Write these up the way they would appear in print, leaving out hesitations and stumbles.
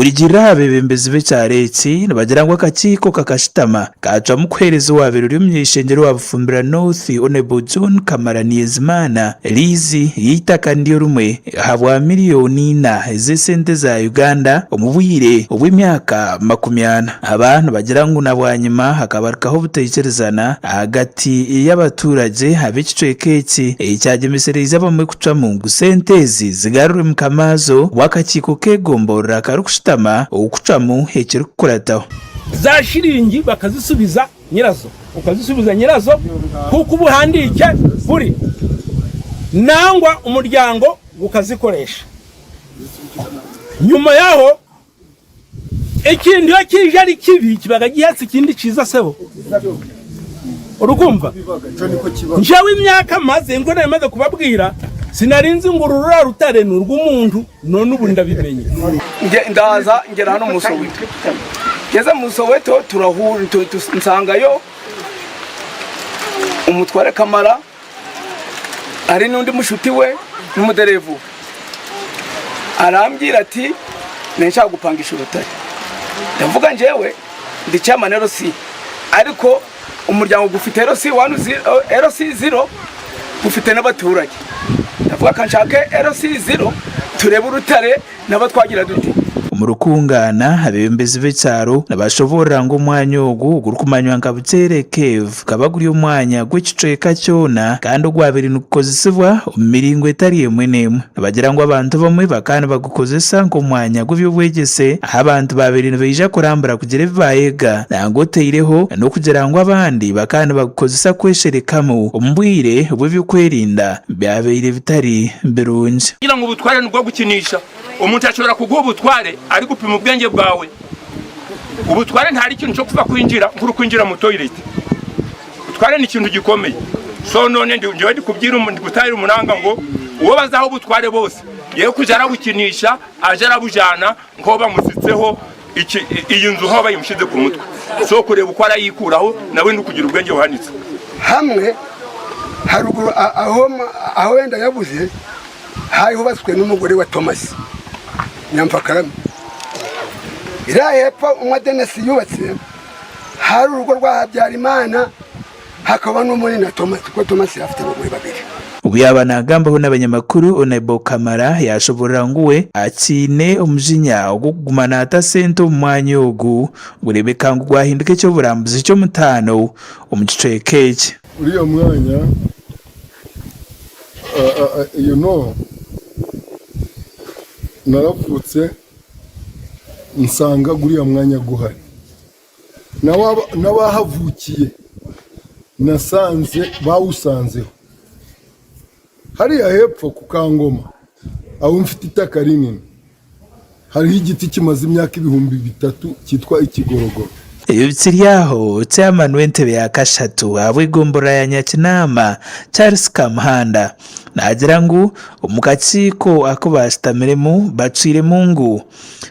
Okurugiirira aha beebembezi b'ekyaro eki, nibagira ngu akakiiko kakashutama kaacwamu kuheereza owaabaire ori omuny'eishengyero wa Bufumbira North, Hon. John Kamara Niyezimana liizi y'eitaka niryo rimwe ahabwa miriyoni ina ez'esente za Uganda omu bwire obw'emyaka 40. Aba nibagira ngu na bwanyima hakabarukaho obutaikirizana ahagati y'abaturagye ab'ekicweka eki ekyagyemesereize abamwe kucwamu ngu sente ezi zigarurwe mukamaazo w'akakiiko k'egomborora karikushutama okucwamu ekirikukurataho. Za shiringi bakazisubiza nyirazo, okazisubiza nyirazo nk'oku obuhandiikye buri, nangwa omuryango gukazikoresha. Nyuma yaho Ekintu ekiija ari kibi kibaga gihatse ekindi kiiza sebo. Orikumva? Njewe emyaka maze nko nari maze kubabwira sinari nzi ngu rurura rutare nurw'omuntu none ubu ndabimenye. Ndaza ngera hano mu Soweto. Ngeze mu Soweto turahura nsangayo umutware Kamara hari n'undi mushuti we n'umuderevu we. Arambwira ati nenshaka gupangisha urutare. Ndavuga njyewe ndi chairman LC ariko umuryango gufite LC 1 LC 0 gufite n'abaturage. Ndavuga ka nshake LC 0 turebe urutare nabo twagira dute. Omu rukungaana, abeebembezi b'ekyaro nibashoboorora ngu omwanya ogu ogurikumanywa nka Butere Cave gukaba guri omwanya gw'ekicweka kyona kandi ogwabaire nigukozesibwa omu miringo etari emwe n'emwe. Nibagira ngu abantu abamwe bakaba nibagukozesa nk'omwanya gw'eby'obwegyese ahu abantu baabaire nibaija kurambura kugira ebi baayega nangwa otaireho n'okugira ngu abandi bakaba nibagukozesa kwesherekamu omu bwire obu eby'okwerinda byabaire bitari birungi. Kugira ngu obutware nibwo gukiniisha. Omuntu ashobora kuguha obutware arikupima obwengye bwawe. Obutware ntihari kintu ky'okufa kwingira nk'orikwingira omu toyireti. Obutware ni kintu gikomeye. So none nyowe ndikubwira ndikutahira omuranga ngu ou bazaha obutware bwose ye kuja arabukiniisha aje arabujana nk'ou bamusitseho iyi nzu nk'ou bayimushize ku mutwe. So kureeba oku arayikuraho nawe nikugira obwengye buhanitse. Hamwe haruguru aho enda yabuze hari hubatswe n'umugore wa Tomasi Nyampakarame. Iriya hepfo umwe Denesi yubatse hari urugo rwa Habyarimana hakaba n'umuri na Tomasi kuko Tomasi yari afite abagore babiri. Obu yaaba naagambaho n'abanyamakuru, Onaibo Kamara yaashoboorora ngu we akiine omujinya ogw'okuguma naata sente omu mwanya ogu gureebeka ngu gwahinduka eky'oburambuzi ky'omutaano omu kicweka eki. Uriya mwanya you know naravutse nsanga guriya mwanya guhari n'abahavukiye nasanze bawusanzeho hariya hepfo ku Kangoma aho mfite itaka rinini Hariho igiti kimaze imyaka 3000 cyitwa ikigorogoro. Ebyo bikiri aho, Chairman w'entebe ya kashatu ahabw'egomborora ya Nyakinama, Charles Kamuhanda naagira ngu omu kakiiko aku baashutamiremu bacwiremu ngu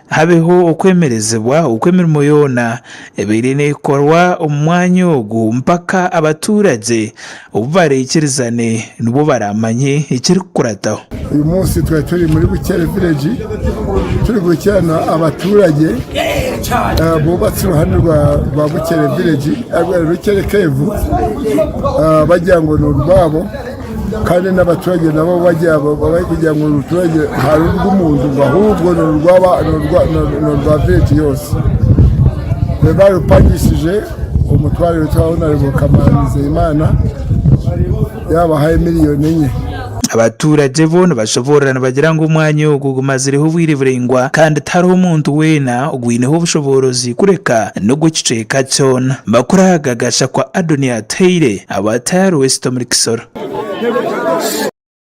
habeho okwemerezibwa okw'emirimo yoona ebaire neekorwa omu mwanya ogu mpaka abaturagye Obu baraikirizane nibwo baraamanye ekirikukurataho. Uyu munsi twari turi muri Bukyere village turi gukurikirana abaturage bubatse iruhande rwa Bukyere village, Bukyere cave, bagira ngo ni urwabo kandi n'abaturage nabo bari kugira ngo uruturage hari urw'umuntu ngo ahubwo ni urwa village yose. Barupangishije Umutware witwa Honorable Kamara Nizeyimana yabahaye 4 million. Abaturagye bo nibashoboorora nibagira ngu omwanya ogu gumazireho obwire buraingwa kandi tihariho muntu weena ogwineho obushoboorozi kureka n'ogw'ekicweka kyona. Amakuru aga gashakwa Adonia Atuhaire ahabwa Tayari West omuri Kisoro.